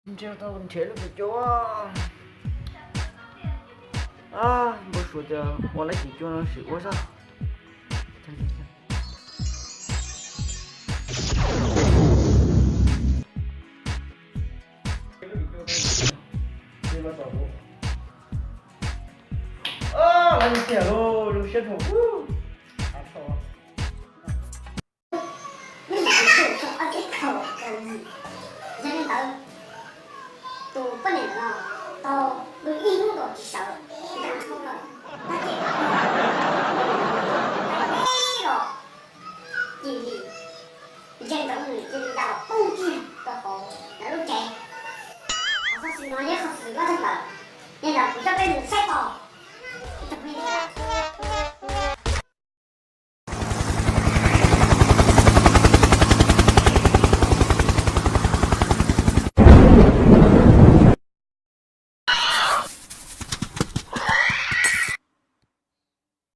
Nrhiav tau nrhiav lub cim cuab. Npau suav tias ua lub cim cuab no sim ua zog. Lawv tiag lauj, zoo siab dhau. Nyob li ntawd, tus poj niam ntawd no tau ib hnub nkaus tsis sawv, ntas nrho lawm, tab ces los cia li ntsia ntsoov nws cia li nta los poob kiag rau hauv lawv lub tsev. Qhov xov xwm no yog qhov xwm loj tshaj plaws, yog ntawd kuv coj peb mus saib.